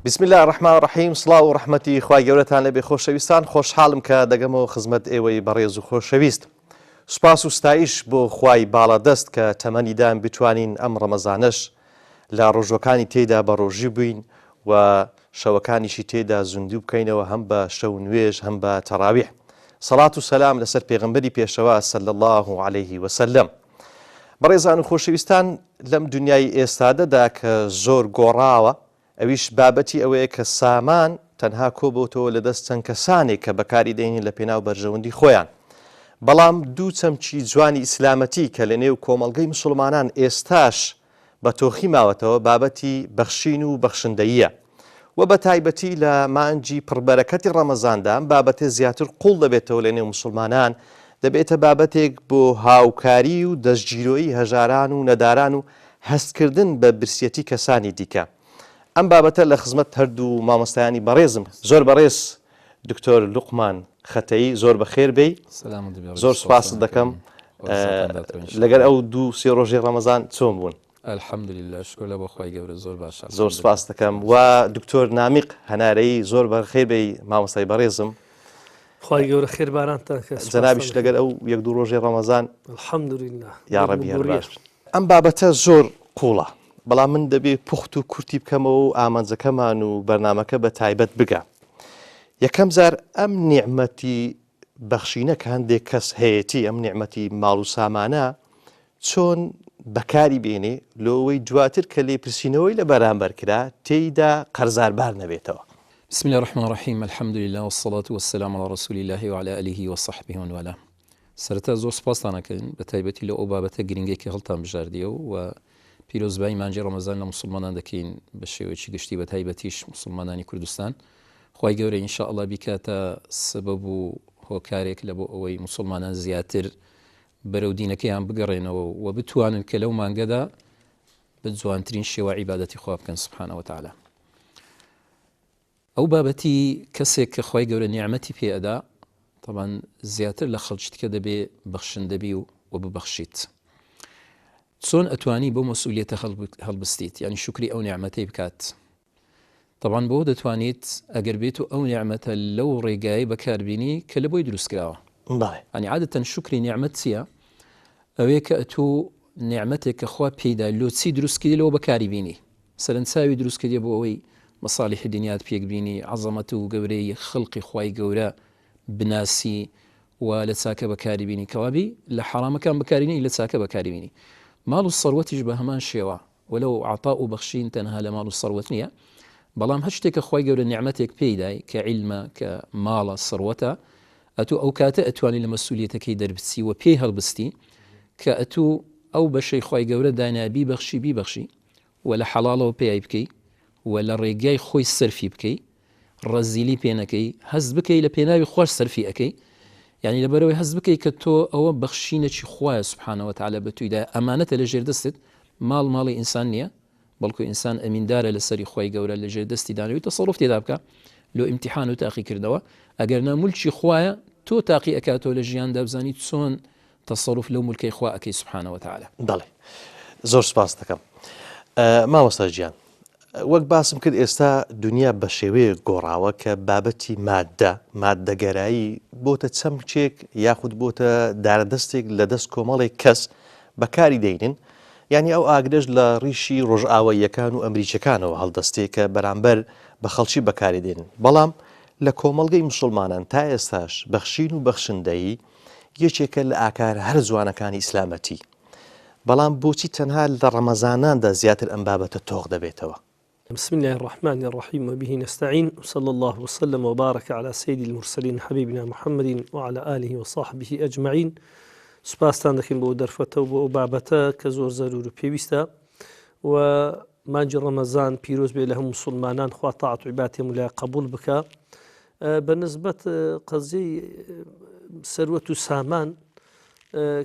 بسم اللە الرحمن الرحیم سڵاو و ڕەحمەتی خوای گەورەتان لێبێ خۆشەویستان خۆشحاڵم کە دەگەمەوە خزمەت ئێوەی بەڕێز و خۆشەویست سوپاس و ستایش بۆ خوای باڵادەست کە تەمەنی دان بتوانین ئەم ڕەمەزانەش لە ڕۆژوەکانی تێیدا بە ڕۆژی بووین و شەوەکانیشی تێدا زیندوو بکەینەوە هەم بە شەو نوێژ هەم بە تەڕاویح سەڵات و سەلام لەسەر پێغەمبەری پێشەوا صلی اللە علیه وسلم بەڕێزان و خۆشەویستان لەم دنیای ئێستادەدا کە زۆر گۆڕاوە ئەویش بابەتی ئەوەیە کە سامان تەنها کۆبۆتەوە لە دەست چەند کەسانێک کە بەکاری دێنین لە پێناو بەرژەوەندی خۆیان بەڵام دوو چەمکی جوانی ئیسلامەتی کە لە نێو کۆمەڵگەی مسوڵمانان ئێستاش بە تۆخی ماوەتەوە بابەتی بەخشین و بەخشندەییە و بە تایبەتی لە مانگی پڕ بەرەکەتی ڕەمەزاندا ئەم بابەتە زیاتر قوڵ دەبێتەوە لە نێو مسوڵمانان دەبێتە بابەتێک بۆ هاوکاری و دەستگیرۆیی هەژاران و نەداران و هەستکردن بە برسیەتی کەسانی دیکە. ئەم بابەتە لە خزمەت هەردوو مامۆستایانی بەڕێزم. زۆر بەڕێز دکتۆر لوقمان خەتەیی زۆر بەخێر بێی. سەلامەت بی زۆر سوپاست دەکەم. لەگەر ئەو دوو سێ ڕۆژەی ڕەمەزان چۆن بوون؟ الحمدللە شکر لە بۆ خوای گەورە زۆر باشە. زۆر سوپاست دەکەم و دکتۆر نامیق هەنارەیی زۆر بەخێر بێی مامۆستای بەڕێزم. خوای گەورە خێر بارانتان کە سوپاستان جەنابیش لەگەر ئەو یەک دوو ڕۆژەی ڕەمەزان الحمدللە یاڕەبی هەر باش بن. ئەم بابەتە زۆر قوڵە بەڵام من دەبێ پوخت و کورتی بکەمەوە و ئامانجەکەمان و بەرنامەکە بە تایبەت بگا. یەکەم جار ئەم نیعمەتی بەخشینە کە هەندێک کەس هەیەتی ئەم نیعمەتی ماڵ و سامانە چۆن بەکاری بێنێ لۆوەی دواتر کە لێپرسینەوەی لە بەرامبەر کرا تێیدا قەرزاربار نەبێتەوە. بسم اللە الرحمن الرحیم الحمد للە والصلاة والسلام علی رسول اللە وعلی آله وصحبه ومن والاه سەرەتا زۆر سوپاستان ئەکەین بە تایبەتی لە ئەو بابەتە گرنگەی کە هەڵتان بژاردیە و پیرۆزبایی مانگی ڕەمەزان لە موسڵمانان دەکەین بە شێوەیەکی گشتی بە تایبەتیش موسڵمانانی کوردستان خوای گەورە ان شاء اللە بیکاتە سەبەب و هۆکارێک لە بۆ ئەوەی موسڵمانان زیاتر بەرەو دینەکەیان بگەڕێنەوە و بتوانن کە لەو مانگەدا بە جوانترین شێوە عیبادەتی خوا بکەن سبحانە وتعالی. ئەو بابەتی کەسێک کە خوای گەورە نیعمەتی پێ ئەدا تەبان زیاتر لە خەڵکی تکە دەبێ بەخشندەبی و و ببەخشیت. چۆن ئەتوانی بەو مەسئولیەتە هەڵبستیت یانی شوکری ئەو نیعمەتەی بکات تەبعەن بەوە دەتوانیت ئەگەر بێت و ئەو نیعمەتە لەو ڕێگایەی بەکاربینی کە لە بۆی دروست کراوە. بەڵێ. یانی عادەتەن شوکری نیعمەت چییە؟ ئەوەیە کە ئەتوو نیعمەتێک کە خوا پێی دای لۆ چی دروست کردی لەوە بەکاری بینی. سەرەن چاوی دروست کردیە بۆ ئەوەی مەسالیحی دنیات پێک بینی، عەزەمەت و گەورەی خەڵقی خوای گەورە بناسی و لە چاکە بەکاری بینی. کەوابی لە حەرامەکان بەکاری نەی لە چاکە بەکاری بینی. ماڵ و سەروەتیش بە هەمان شێوە. وەلەو عەتاء و بەخشین تەنها لە ماڵ و سەروەت نییە، بەڵام هەر شتێک کە خوای گەورە نیعمەتێک پێی دای کە عیلمە، کە ماڵە، سەروەتە، ئەتوو ئەوکاتە ئەتوانی لە مەسئولیەتەکەی دەربچی و پێی هەڵبستی کە ئەتوو ئەو بەشەی خوای گەورە دانایە بیبەخشی بیبەخشی و لە حەڵاڵەوە پێی بکەی و لە ڕێگای خۆی سەرفی بکەی ڕەزیلی پێ نەکەی هەست بکەی لە پێناوی خواش سەرفی ئەکەی یعنی لەبەرەوەی هەست بکەی کە تۆ ئەوە بەخشینەکی خوایە سبحانە وتعالی بە تویدا ئەمانەتە لە ژێر دەستت ماڵ ماڵی ئینسان نییە بەڵکو ئینسان ئەمیندارە لەسەری خوای گەورە لە ژێر دەستی دانەوەی تەسەڕوف تێدا بکە لۆ ئیمتیحان و تاقیکردنەوە ئەگەر نا مولکی خوایە تۆ تاقی ئەکاتەوە لە ژیاندا بزانی چۆن تەسەڕوف لەو مولکەی خوا ئەکەی سبحانە وتعالی. بەڵێ زۆر سوپاست دەکەم مامۆستا گیان وەک باسم کرد ئێستا دنیا بە شێوەیەک گۆڕاوە کە بابەتی ماددە، ماددەگەرایی بۆتە چەمکێک یاخود بۆتە دارەدەستێک لە دەست کۆمەڵێک کەس بەکاری دەینن، یانی ئەو ئاگرەش لە ڕیشی ڕۆژئاواییەکان و ئەمریکیەکانەوە هەڵدەستێ کە بەرامبەر بە خەڵکی بەکاری دێنن، بەڵام لە کۆمەڵگەی موسڵمانان تا ئێستاش بەخشین و بەخشندەیی یەکێکە لە ئاکارە هەرە جوانەکانی ئیسلامەتی. بەڵام بۆچی تەنها لە ڕەمەزاناندا زیاتر ئەم بابەتە تۆخ دەبێتەوە؟ بسم اللە الرحمن الرحیم وبه نستعین وصلی اللە وسلم وبارک علی سید المرسلین حبیبنا محمد وعلی آله وصحبه اجمعین سوپاستان دەکەین بۆ دەرفەتە و بۆ ئەو بابەتە کە زۆر زەرور و پێویستە و مانگی ڕەمەزان پیرۆز بێ لە هەموو مسلمانان خوا تاعەت و عیبادەتی هەموو لایەک قبوڵ بکا بە نسبەت قەزیەی سەروەت و سامان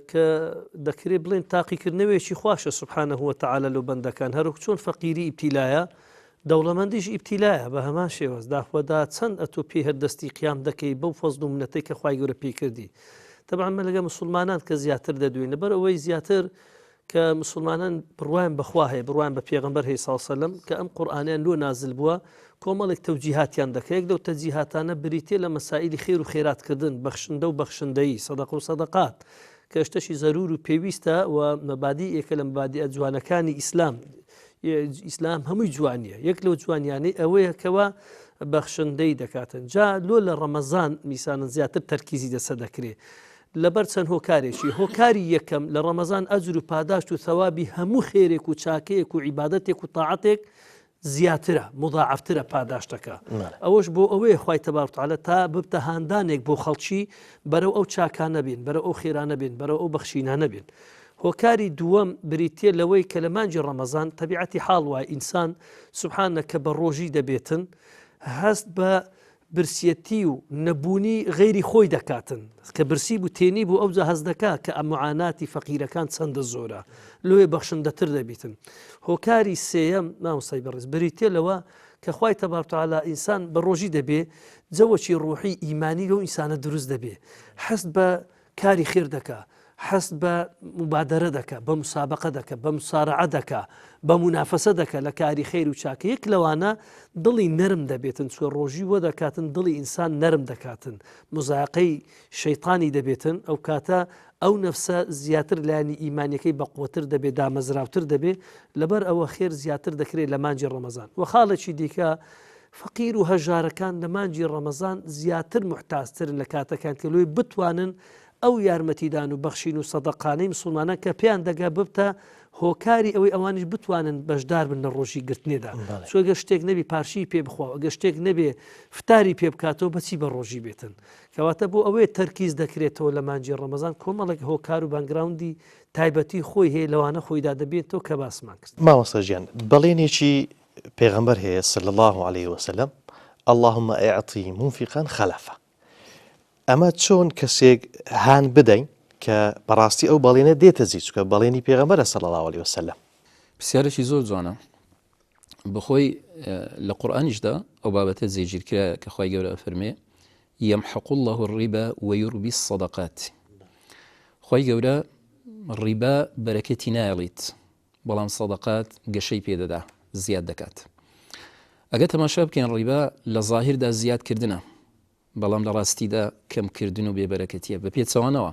کە دەکرێ بڵێن تاقیکردنەوەیەکی خواشە سبحانە وتعالی لۆ بەندەکان هەروەک چۆن فەقیری ئیبتیلایە دەوڵەمەندیش ئیبتیلایە بە هەمان شێواز داخوەدا چەند ئەتۆ پێی هەر دەستی قیام دەکەی بەو فەزل و منەتەی کە خوای گەورە پێی کردی تەبعەن من لەگەڵ مسوڵمانان کە زیاتر دەدوێین لەبەر ئەوەی زیاتر. کە مسوڵمانان بڕوایان بە خوا هەیە، بڕوایان بە پێغەمبەر هەیە صلی سەلەم، کە ئەم قورئانەیان لۆ نازل بووە، کۆمەڵێک تەوجیهاتیان دەکا، یەک لەو تەجیهاتانە بریتیە لە مەسائیلی خێر و خێرات کردن، بەخشندە و بەخشندەیی، سەدەقە و سەدەقات، کە شتەشی زەرور و پێویستە و مەبادیئێکە لە مەبادیئە جوانەکانی ئیسلام، ئیسلام هەمووی جوانیە، یەک لەو جوانیانەی ئەوەیە کەوا بەخشندەی دەکاتن. جا لۆ لە ڕەمەزان میسانن زیاتر تەرکیزی لەسەر دەکرێ؟ لەبەر چەند هۆکارێکی، هۆکاری یەکەم، لە ڕەمەزان ئەجر و پاداشت و ثەوابی هەموو خێرێک و چاکەیەک و عیبادەتێک و تاعەتێک زیاترە، مضاعفترە پاداشتەکە، ئەوەش بۆ ئەوەیە خوای تبارک وتعالی تا ببتە هاندانێک بۆ خەڵکی بەرەو ئەو چاکانە بێن، بەرەو ئەو خێرانە بێن، بەرەو ئەو بەخشینانە بێن. هۆکاری دووەم بریتیە لەوەی کە لە مانگی ڕەمەزان تەبیعەتی حاڵ وایە ئینسان سبحانە کە بە ڕۆژی دەبێتن هەست بە برسیەتی و نەبوونی غەیری خۆی دەکاتن، کە برسی بوو تێنی بوو ئەوجا هەست دەکا کە ئە معاناتی فەقیرەکان چەندە زۆرە لۆیە بەخشندەتر دەبیتن. هۆکاری سێیەم مامۆستای بەڕێز بریتیە لەوە کە خوای تبارک وتعالی ئینسان بە ڕۆژی دەبێ جەوەکی ڕوحی ئیمانی لەو ئینسانە دروست دەبێ حەست بە کاری خێر دەکا، حەست بە موبادەرە دەکا، بە مسابقە دەکا، بە مسارعە دەکا، بە مونافەسە دەکا لە کاری خێر و چاکە، یەک لەوانە دڵی نەرم دەبێتن، چونکە ڕۆژی وە دەکاتن دڵی ئینسان نەرم دەکاتن، مزایەقەی شەیتانی دەبێتن، ئەو کاتە ئەو نەفسە زیاتر لایەنی ئیمانیەکەی بەقوەتر دەبێ، دامەزراوتر دەبێ، لەبەر ئەوە خێر زیاتر دەکرێت لە مانگی ڕەمەزان. وە خاڵێکی دیکە فەقیر و هەژارەکان لە مانگی ڕەمەزان زیاتر موحتاجترن لە کاتەکان کە لۆی بتوانن ئەو یارمەتیدان و بەخشین و سەدەقانەی مسوڵمانان کە پێیان دەگا ببتە هۆکاری ئەوەی ئەوانیش بتوانن بەشدار بن لە ڕۆژی گرتنێدا چونکە گەر شتێک نەبی پارشی پێ بخوا و گەر شتێک نەبێ فتاری پێ بکاتەوە بەچی بە ڕۆژی بێتن کەواتە بۆ ئەوەیە تەرکیز دەکرێتەوە لە مانگی ڕەمەزان کۆمەڵێک هۆکار و background ی تایبەتی خۆی هەیە لەوانە خۆیدا دەبێتەوە کە باسمان کرد. مامۆستا گیان بەڵێنێکی پێغەمبەر هەیە صلی اللە علیە وسلم اللهم اعطی منفقا خلفا ئەمە چۆن کەسێک هان بدەین کە بەڕاستی ئەو بەڵێنە دێتە جی چونکە بەڵێنی پێغەمبەرە صلی اللە علیە وسلم. پرسیارێکی زۆر جوانە بەخۆی لە قورئانیشدا ئەو بابەتە جێگیر کرایە کە خوای گەورە ئەفەرمێ یمحق الله الربا ويربي الصدقات خوای گەورە ڕیبا بەرەکەتی نایەڵیت بەڵام سەدەقات گەشەی پێ دەدا زیاد دەکات ئەگەر تەماشا بکەین ڕیبا لە زاهیردا زیاد کردنە بەڵام لە ڕاستیدا کەم کردن و بێبەرەکەتیە بە پێچەوانەوە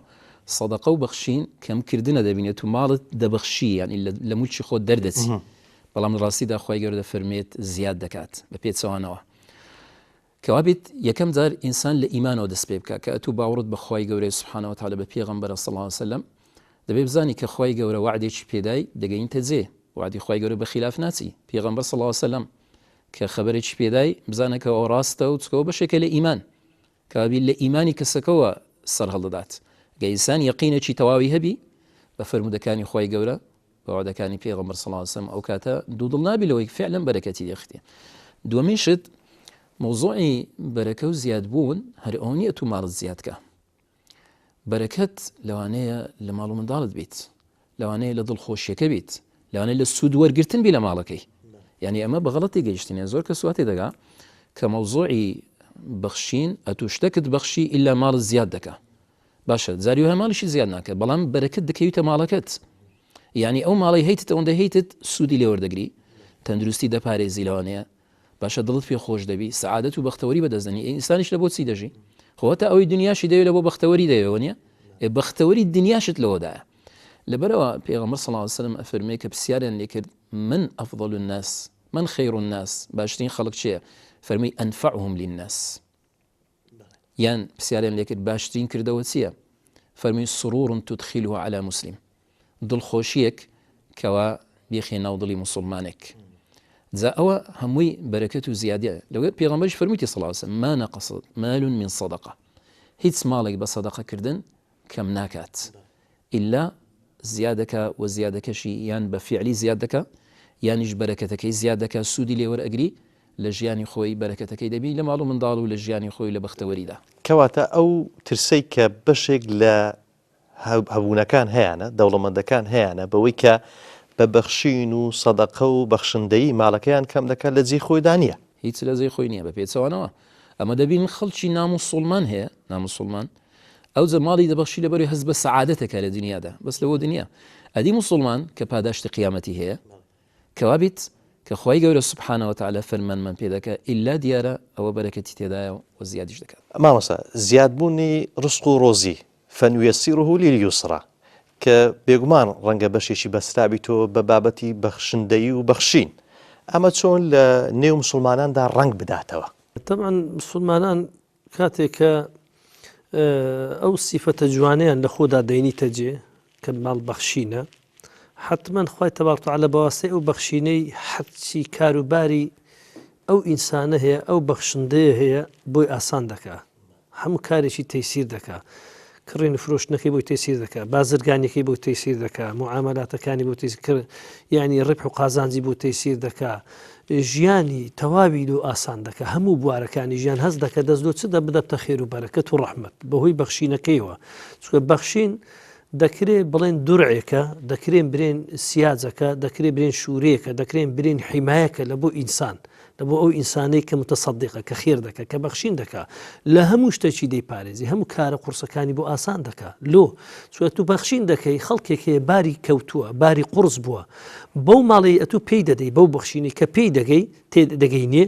سەدەقە و بەخشین کەم کردنە دەبینێت و ماڵت دەبەخشی یانی لە مولکی خۆت دەردەچی بەڵام لە ڕاستیدا خوای گەورە دەفەرمێت زیاد دەکات بە پێچەوانەوە کەوابێت یەکەم جار ئینسان لە ئیمانەوە دەست پێ بکا کە ئەتوو باوەڕت بە خوای گەورەیە سبحانە وتعالی بە پێغەمبەرە صلی اللە علیە وسلم دەبێ بزانی کە خوای گەورە وەعدێکی پێدای دەگەینتە جێ وەعدی خوای گەورە بە خیلاف ناچی پێغەمبەر صلی اللە علیە وسلم کە خەبەرێکی پێدای بزانە کە ئەوە ڕاستە و چکەوە بەشێکە لە ئیمان کەوابی لە ئیمانی کەسەکەوە سەر هەڵدەدات گە ئینسان یەقینێکی تەواوی هەبی بە فەرموودەکانی خوای گەورە بە وعدەکانی پێغەمبەر صلی اللە علیە وسلم ئەو کاتە دوودڵ نابی لەوەی فعلا بەرەکەتی دێختێ دووەمین شت مەوزوعی بەرەکە و زیادبوون هەر ئەو نییە تو ماڵت زیاد کە بەرەکەت لەوانەیە لە ماڵ و منداڵت بیت لەوانەیە لە دڵخۆشیەکە بیت لەوانەیە لە سوود وەرگتن بی لە ماڵەکەی یعنی ئەمە بە غەڵەتی گەیشتنێ زۆر کە سواتی دەگا کە مەوزوعی بەخشین ئەتو شتەکت بەخشی ئیلا ماڵت زیاد دەکا باشە جاری وایە ماڵیشی زیاد ناکە بەڵام بەرەکەت دەکەویتە ماڵەکەت یعنی ئەو ماڵی هەیتت ئەوەندە هەیتت سوودی لێوەردەگری تەندروستی دەپارێزی لەوانەیە باشە دڵت پێ خۆش دەبی سەعادەت و بەختەوەری بەدەست دەنی ئینسانیش لە بۆ چی دەژی خۆ تا ئەوەی دنیاشی دەوێت لە بۆ بەختەوەری دەوێەوە نیە ئێ بەختەوەری دنیاشت لەوەدایە لەبەرەوە پێغەمبەر صلی الله علیه وسلم ئەفەرمێ کە پرسیاریان لێکرد من افضل الناس من خیر الناس باشترین خەڵک چییە فەرمی انفعهم للناس یان پرسیاریان لێکرد باشترین کردەوە چییە؟ فەرمووی سرور تدخله علی مسلم دڵخۆشیەک کەوا بیخێ ناو دڵی موسڵمانێک جا ئەوە هەمووی بەرەکەت و زیادە لەوێ پێغەمبەریش فەرموویتی صلی الله علیه وسلم ما نقص مال من صدقە هیچ ماڵێک بە سەدەقەکردن کەم ناکات ئیلا زیادەکا وە زیادەکەشی یان بە فیعلی زیاد دەکا یانیش بەرەکەتەکەی زیاد دەکا سوودی لێ وەرئەگری لە ژیانی خۆی بەرەکەتەکەی دەبینی لە ماڵ و منداڵ و لە ژیانی خۆی لە بەختەوەریدا. کەواتە ئەو ترسەی کە بەشێک لە هەبوونەکان هەیانە، دەوڵەمەندەکان هەیانە بەوەی کە بە بەخشین و سەدەقە و بەخشندەیی ماڵەکەیان کەم دەکات لە جێی خۆیدا نییە. هیچ لە جێی خۆی نییە، بە پێچەوانەوە ئەمە دەبینین خەڵکی ناموسوڵمان هەیە، ناموسوڵمان، ئەوجە ماڵی دەبەخشی لەبەرئەوەی هەست بە سەعادەت ئەکا لە دنیادا بەس لەوە دنیا. ئەدی موسوڵمان کە پاداشتی قیامەتی هەیە کەوابیت کە خوای گەورە سبحانە وتعالی فەرمانمان پێ دەکا ئیلا دیارە ئەوە بەرەکەتی تێدایە و زیادیش دەکات. مامۆستا زیادبوونی ڕزق و ڕۆزی، فنیسره للیسری، کە بێگومان ڕەنگە بەشێکی بەسترابیتەوە بە بابەتی بەخشندەیی و بەخشین، ئەمە چۆن لە نێو موسڵماناندا ڕەنگ بداتەوە؟ تەبعەن موسڵمانان کاتێک کە ئەو سیفەتە جوانەیان لە خۆدا دەینیتە جێ کە ماڵ بەخشینە حتمما خوای تەبارک وتعالی بە واسطەی ئەو بەخشینەی هەرچی کاروباری ئەو ئینسانە هەیە ئەو بەخشندەیە هەیە بۆی ئاسان دەکا هەموو کارێکی تەیسیر دەکا کڕین و فرۆشتنەکەی بۆی تەیسیر دەکا بازرگانیەکەی بۆ تەیسیر دەکا معاملاتەکانی بۆ تەیسیر کرد یعنی ڕبح و قازانجی بۆ تەیسیر دەکا ژیانی تەواوی لۆ ئاسان دەکا هەموو بوارەکانی ژیان هەست دەکا دەست لۆ چ دە بدەبتە خێر و بەرەکەت و ڕەحمەت بەهۆی بەخشینەکەیەوە چونکە بەخشین دەکرێ بڵێن دورعێکە دەکرێن برێن سیاجەکە دەکرێ برێن شوورەیەکە دەکرێن برێن حیمایەکە لە بۆ ئینسان لە بۆ ئەو ئینسانەی کە متەسەدیقە کە خێر دەکا کە بەخشین دەکا لە هەموو شتێکی دەیپارێزی هەموو کارە قورسەکانی بۆ ئاسان دەکا لۆ چونکە تو بەخشین دەکەی خەڵکێک هەیە باری کەوتووە باری قورس بووە بەو ماڵەی ئەتوو پێی دەدەی بەو بەخشینەی کە پێی دەگەی تێ دەگەینێ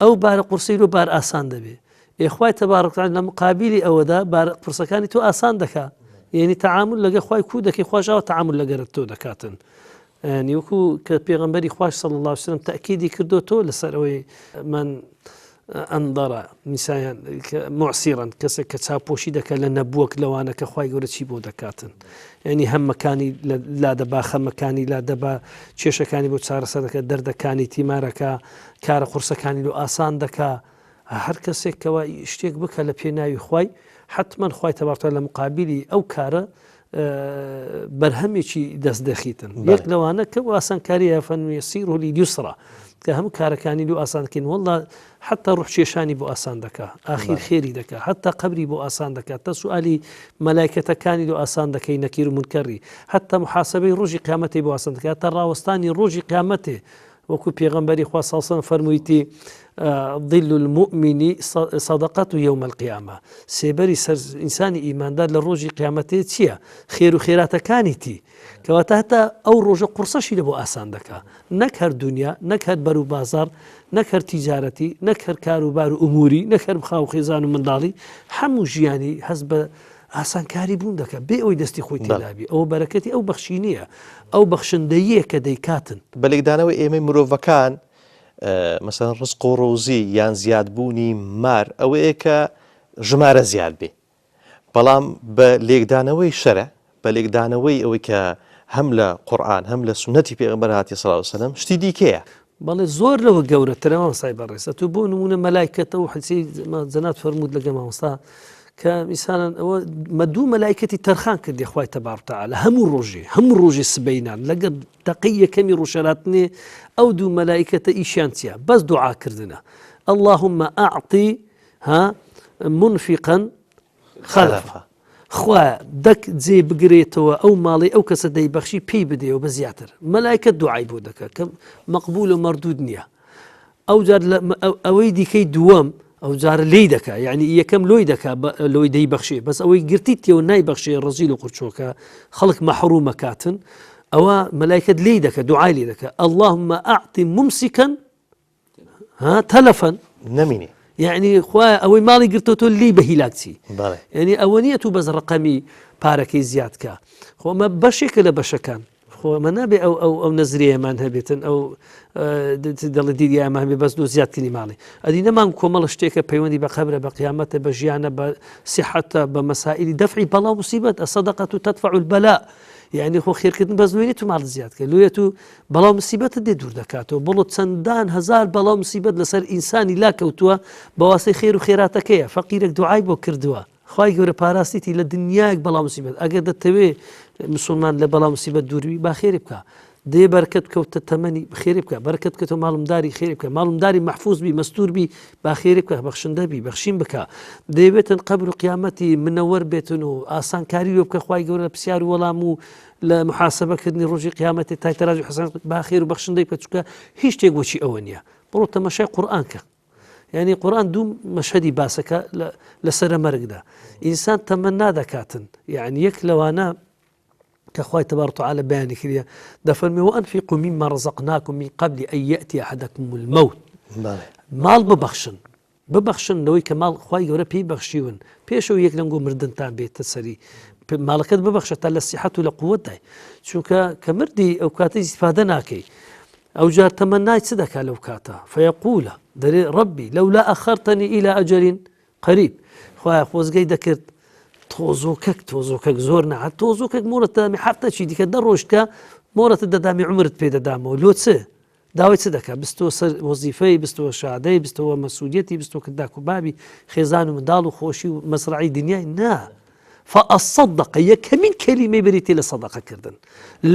ئەو بارە قورسەی لۆ بار ئاسان دەبێ ئێ خوای تەبارک وتعالی لە مقابلی ئەوەدا بارە قورسەکانی تۆ ئاسان دەکا یعنی تەعامل لەگە خوای کو دەکەی خواش ئاوا تەعامل لەگەرت تۆ دەکاتن یعنی وەکو کە پێغەمبەری خواش صلی الله علیه وسلم تەئکیدی کردو تۆ لەسەر ئەوەی من ئەنظر نیسایان معسیرا کەسێک کە چاوپۆشی دەکات لە نەبووەک لەوانە کە خوای گەورە چی بۆ دەکاتن یعنی هەمەکانی لادەبا خەمەکانی لادەبا کێشەکانی بۆ چارەسەر دەکات دەردەکانی تیمارەکە کارە قورسەکانی لۆ ئاسان دەکا هەر کەسێک کەوا شتێک بکە لە پێناوی خوای حتمما خوای تەبارک لە مقابلی ئەو کارە بەرهەمێکی دەست دەخیتن یەک لەوانە کە ئاسانکاریە فنیسره للیسری کە هەموو کارەکانی لۆ ئاسانکەین والله حتا ڕوحکێشانی بۆ ئاسان دەکا ئاخیر خێری دەکا حتا قبری بۆ ئاسان دەکات تا سوالی مەلایکەتەکانی لۆ ئاسان دەکەی نەکیر و منکەری حتا محاسبەی ڕۆژی قیامەتی بۆ ئاسان دەکات تا ڕاوەستانی ڕۆژی قیامەتێ وەکو پێغەمبەری خوا صلی الله فەرموویتی ظل المؤمن صدقة يوم القيامة سێبەری سەر ئینسانی ئیماندار لە ڕۆژی قیامەتێ چییە خێر و خێراتەکانیتی کەواتە هەتا ئەو ڕۆژە قورسەشی لە بۆ ئاسان دەکا نەک هەر دنیا نەک هەر بەر و بازار نەک هەر تیجارەتی نەک هەر کاروبار و ئوموری نەک هەر خاو خێزان و منداڵی هەموو ژیانی هەست بە ئاسانکاری بوون دەکات بێ ئەوەی دەستی خۆی تێدابی ئەوە بەرەکەتی ئەو بەخشینەیە ئەو بەخشندەییە کە دەیکاتن. بە لێکدانەوەی ئێمەی مرۆڤەکان مەسەلەن ڕزق و ڕۆزی یان زیادبوونی مار ئەوەیە کە ژمارە زیاد بێ بەڵام بە لێکدانەوەی شەرع بە لێکدانەوەی ئەوەی کە هەم لە قورئان هەم لە سوننەتی پێغەمبەر هاتیە صلی اللە علیە وسلم شتی دیکەیە. بەڵێ زۆر لەوە گەورەترە مامۆستای بەڕێز ئەتوو بۆ نموونە مەلایکەتە و حەدیسی جەنابت فەرمووت لەگەڵ مامۆستا کە ئینسانان ئەوە مە دوو مەلایکەتی تەرخان کردی خوای تەبارک تەعالا هەموو ڕۆژێ هەموو ڕۆژێ سبەینان لەگەڵ دەقەی یەکەمی ڕۆژهەلاتنێ ئەو دوو مەلایکەتە ئیشیان چییە بەس دوعاکردنە اللهم أعطي ها منفقا خەلفا خوایە دەک جێ بگرێتەوە ئەو ماڵی ئەو کەسە دەیبەخشی پێی بدەیەوە بە زیاتر مەلایکە دوعای بۆ دەکە کە مەقبول و مەردود نییە ئەو جار ئەوەی دیکەی دووەم ئەو جارە لی دەکا یعنی یەکەم لۆی دەکا لۆی دەیبەخشێ بەس ئەوەی گرتی تێوە نایبەخشێ ڕزیل و قورچۆکە خەڵک مەحرومەکاتن ئەوە مەلایکەت لی دەکە دوعای لێ دەکە اللهم أعطي ممسكا ها تەلەفەن نەمینێ یعنی خوایە ئەوەی ماڵی گرتۆ تۆ لی بە هیلاک چی یعنی ئەوە نییە تو بەس ڕقەمی پارەکەی زیاد کە خۆمە بەشێکە لە بەشەکان خۆمە نابێ ئەو ئەو ئەو نەزریەمان هەبێتن ئەو دەڵێ دیریامان هەبێ بەس دۆ زیادکردنی ماڵی ئەدی نەمان کۆمەڵە شتێکە پەیوەندی بە قەبرە بە قیامەتە بە ژیانە بە سیحەتە بە مەسائلی دەفعی بەڵا مصیبەت الصدقة تدفع البلاء یعنی خۆ خێرکردن بەس لۆی نیە تو ماڵت زیاد کە لۆیە تو بەڵا و مسیبەتت لێ دوور دەکاتەوە بەڵۆ چەندان هەزار بەڵا و مسیبەت لەسەر ئینسانی لا کەوتووە بە واسطەی خێر و خێراتەکەیە فەقیرێک دوعای بۆ کردووە خوای گەورە پاراستیتی لە دنیایەک بەڵا مسیبەت ئەگەر دەتەوێ مسلمان لە بەڵا مسیبەت دووروی با خێری بکە دێ بەرکەت بکەوتە تەمەنی خێری بکە بەرکەت بکەتەوە ماڵمداری خێری بکە ماڵمداری مەحفوظ بی مەستور بی با خێری بکە بەخشندە بی بەخشین بکە دەیەوێتن قەبر و قیامەتی منەوەر بێتن و ئاسانکاری لۆ بکە خوای گەورە پرسیار و وەڵام و لە محاسبە کردنی ڕۆژی قیامەتێ تای تەرازوی حەسەنات با خێر و بەخشندەی بکە چونکە هیچ شتێک وەکی ئەوە نییە بڕۆ تەمەشای قورئان کە یعنی قورئان دوو مەشهەدی باسەکە لە سەرە مەرگدا ئینسان تەمەنا دەکاتن یعنی یەک لەوانە. کە خوای تبارک وتعالی بەیانی کردیە دەفەرمێ وانفقوا مما رزقناکم من قبل ان یأتی احدکم الموت ماڵ ببەخشن ببەخشن لەوەی کە ماڵ خوای گەورە پێی بەخشیون پێشەوە یەک لەنگۆ مردنتان بێتە سەری ماڵەکەت ببەخشە تا لە سیحەت و لە قوتدای چونکە کە مردی ئەو کاتە ئیسفادە ناکەی ئەو جار تەمەنای چ دەکا لەو کاتە فەیەقولە دەرێ ڕەبی لەولا ئەخەرتەنی ئیلا ئەجەرین قریب خوایە خۆزگەی دەکرد تۆزۆکەک تۆزۆکەک زۆر نا هەر تۆزۆکەک مۆرەت دەدامی هەفتەکی دیکە دە ڕۆژکە مۆرەتت دەدامی عمرت پێ دەدامەوە لۆ چ داوای چ دەکات بستەوە سەر وەزیفەی بستەوە شادەی بستەوە مەسوولەتی بستەوە کە داک و بابی خێزان و منداڵ و خۆشی و مەسرعی دنیای نا فأصدق یەکەمین کەلیمەی بریتی لە سەدەقەکردن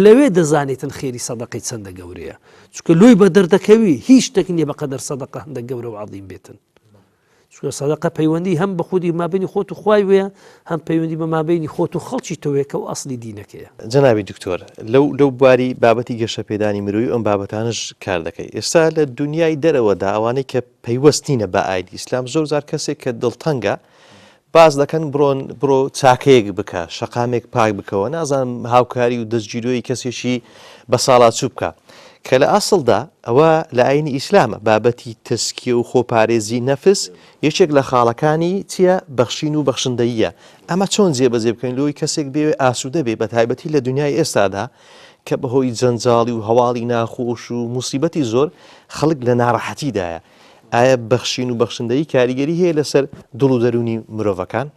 لەوێ دەزانیتن خێری سەدەقەی چەندە گەورەیە چونکە لۆی بە دەردەکەوی هیچ شتێک نییە بەقەدەر سەدەقە هەندە گەورە و عەظیم بێتن چونکە سەدەقە پەیوەندی هەم بە خودی مابینی خۆت و خوای وەیە هەم پەیوەندی بە مابینی خۆت و خەڵکی تۆیە کە و ئەسلی دینەکەیە. جەنابی دکتۆر لەو لەو بواری بابەتی گەشەپێدانی مرۆیی و ئەم بابەتانەش کار دەکەی ئێستا لە دونیای دەرەوەدا ئەوانەی کە پەیوەست نینە بە ئاینی ئیسلام زۆر جار کەسێک کە دڵتەنگە باس دەکەن بڕۆن بڕۆ چاکەیەک بکە شەقامێک پاک بکەوە نازانم هاوکاری و دەستگیرۆی کەسێکی بەساڵاچوو بکە کە لە ئەسڵدا ئەوە لە ئاینی ئیسلامە بابەتی تەسکیە و خۆپارێزی نەفس یەکێک لە خاڵەکانی چییە بەخشین و بەخشندەییە ئەمە چۆن جێبەجێ بکەین لۆی کەسێک بێوێ ئاسوودە بێ بە تایبەتی لە دنیای ئێستادا کە بەهۆی جەنجاڵی و هەواڵی ناخۆش و موسیبەتی زۆر خەڵک لە ناڕەحەتیدایە ئایا بەخشین و بەخشندەیی کاریگەری هەیە لەسەر دڵ و دەروونی مرۆڤەکان؟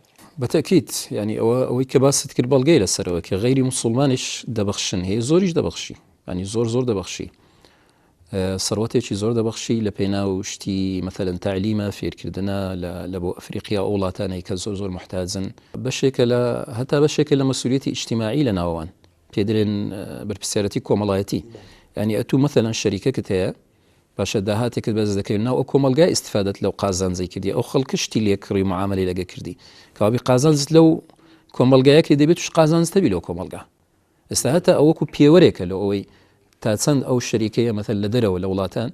بە تەئکید، یانی ئەوە ئەوەی کە باست کرد بەڵگەیە لەسەرەوە کە غەیری موسوڵمانیش دەبەخشن هەیە زۆریش دەبەخشی ینی زۆر زۆر دەبەخشی سەروەتێکی زۆر دەبەخشی لە پێناو شتی مەثلەن تەعلیمە فێرکردنە لە بۆ ئەفریقیا ئەو وڵاتانەی کە زۆر زۆر محتاجن بەشێکە لە هەتا بەشێکە لە مەسولیەتی ئیجتیماعی لە ناوەوان پێدرێن بەرپرسیارەتی کۆمەڵایەتی ینی ئەتوو مەثلەن شەریکەکت هەیە باشە داهاتێکت بەدەست دەکەوێت ناو ئەو کۆمەڵگای ئیستفادەت لەو قازانجەی کردی ئەو خەڵکە شتی لێ کڕی و معامەلەی لەگە کردی کەوابی قازانجت لەو کۆمەڵگایە کرد دەبێت توش قازانجت هەبی لەو کۆمەڵگا ئێستا هەتا ئەو وەکو پێوەرێکە لە ئەوەی تا چەند ئەو شەریکەیە مەثل لە دەرەوە لە وڵاتان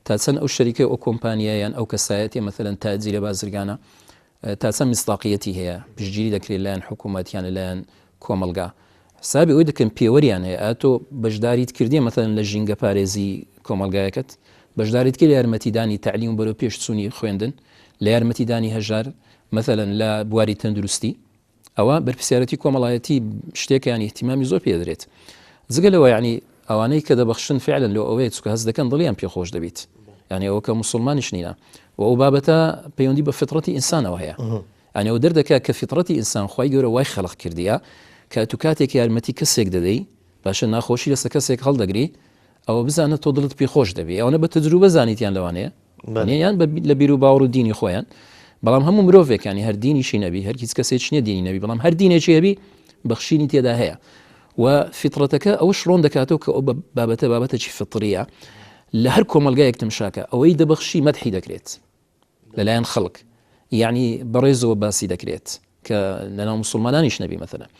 تا چەند ئەو شەریکەی ئەو کۆمپانیایان ئەو کەسایەتی مەثلەن تاجیرە بازرگانە تا چەند میسداقیەتی هەیە، پشتگیری دەکرێت لایەن حکوومەت یان لەلایەن کۆمەڵگا؟ حسابی ئەوەی دەکەن پێوەریان هەیە، ئایا تۆ بەشداریت کردیە مەسەلەن لە ژینگە پارێزی کۆمەڵگایەکەت؟ بەشداریت کرد لە یارمەتیدانی تەعلیم و بەرەو پێش چوونی خوێندن؟ لە یارمەتیدانی هەژار؟ مەسەلەن لە بواری تەندروستی؟ ئەوە بەرپرسیارەتی کۆمەڵایەتی شتێکە یانی ئیهتیمامی زۆر پێ دەدرێت. جگە لەوە یانی ئەوانەی کە دەبەخشن فعلەن لۆ ئەوەیە چونکە هەست دەکەن دڵیان پێ خۆش دەبیت. یانی ئەوە کە موسڵمانیش نینە و ئەو بابەتە پەیوەندی بە فطرەتی ئینسانەوە هەیە. یانی ئەوە دەردەکات کە فطرەتی ئینسان خوای گەورە وای خەلق کردیە کە ئەتوو کاتێک یارمەتی کەسێک دەدەی باشە ناخۆشی لەسەر کەسێک هەڵدەگری ئەوە بزانە تۆ دڵت پێ خۆش دەبی ئەوەنە بە تەجروبە زانیتیان لەوانەیە یان لە بیر و باوەڕ و دینی خۆیان بەڵام هەموو مرۆڤێکانی هەر دینیشی نەبی هەر هیچ کەسێک نیە دینی نەبی بەڵام هەر دینێکی هەبی بەخشینی تێدا هەیە و فیتڕەتەکە ئەوە شڕۆن دەکاتەوە کە ئەو بابەتە بابەتێکی فطریە لە هەر کۆمەلگایەک تمشاکە ئەوەی دەبەخشی مەدحی دەکرێت لەلایەن خەڵک یعنی بەڕێزەوە باسی دەکرێت کە لەناو موسڵمانانیش نەبی مەثەلەن